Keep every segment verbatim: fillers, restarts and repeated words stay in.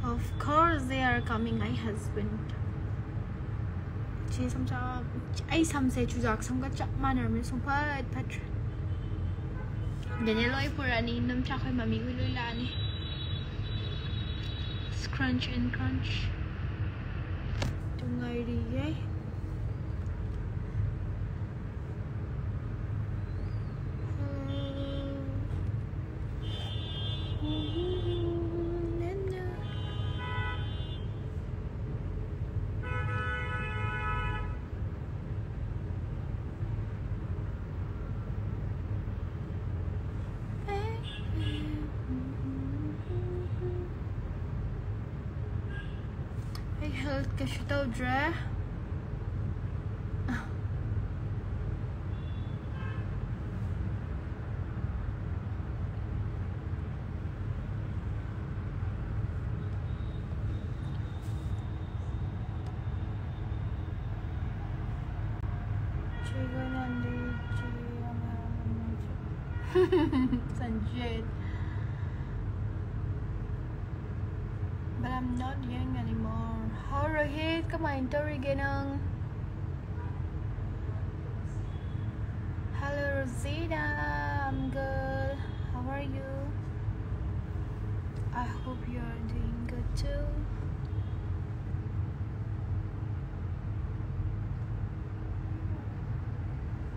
Of course they are coming, my husband. ꯁꯤ ꯁꯝ ꯆꯥ-, ꯑꯩ ꯁꯝꯁꯦ ꯆꯨꯖꯥꯛ ꯁꯝꯒ ꯆꯞ ꯃꯥꯟꯅꯔꯝꯃꯦ, ꯁꯨꯡꯐꯠ ꯐꯠꯇ꯭ꯔꯦ꯫ ꯗꯦꯅꯦꯜ ꯂꯣꯏ ꯄꯨꯔꯛꯑꯅꯤ, ꯏꯅꯝꯆꯥꯈꯣꯏ ꯃꯃꯤꯈꯣꯏ ꯂꯣꯏ ꯂꯥꯛꯑꯅꯤ꯫ Scrunch and crunch. ꯇꯨ ꯉꯥꯏꯔꯤꯌꯦ꯫ ꯑꯩ health ꯀꯩꯁꯨ ꯇꯧꯗ꯭ꯔꯦ꯫ Sanjit. But I'm not young anymore. How, Rohit? Come on, Toriganang. Hello, Rosina. I'm good. How are you? I hope you are doing good too.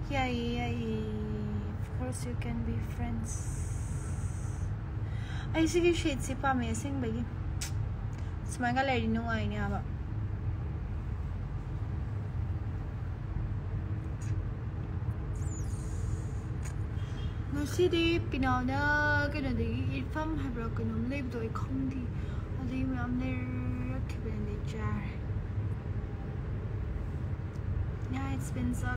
ꯌꯥꯏꯌꯦ, ꯌꯥꯏꯌꯦ. Of course you can be friends. ꯑꯩ ꯁꯤꯒꯤ ꯁꯦꯠꯁꯦ ꯄꯥꯝꯃꯦ ꯑꯁꯦꯡꯕꯒꯤ꯫ ꯁꯨꯃꯥꯏꯅ ꯂꯩꯔꯗꯤ ꯅꯨꯡꯉꯥꯏꯅꯤ ꯍꯥꯏꯕ꯫ ꯉꯁꯤꯗꯤ ꯄꯤꯅꯥꯎꯅ ꯀꯩꯅꯣꯗꯒꯤ, ꯏꯔꯐꯝ ꯍꯥꯏꯕ꯭ꯔꯥ ꯀꯩꯅꯣꯝ ꯂꯩꯕꯗꯣ, ꯑꯩ ꯈꯪꯗꯦ, ꯑꯗꯨꯒꯤ ꯃꯌꯥꯝ ꯂꯩꯔꯛꯈꯤꯕꯅꯦ, ꯆꯥꯔꯦ꯫ Yeah, it's been so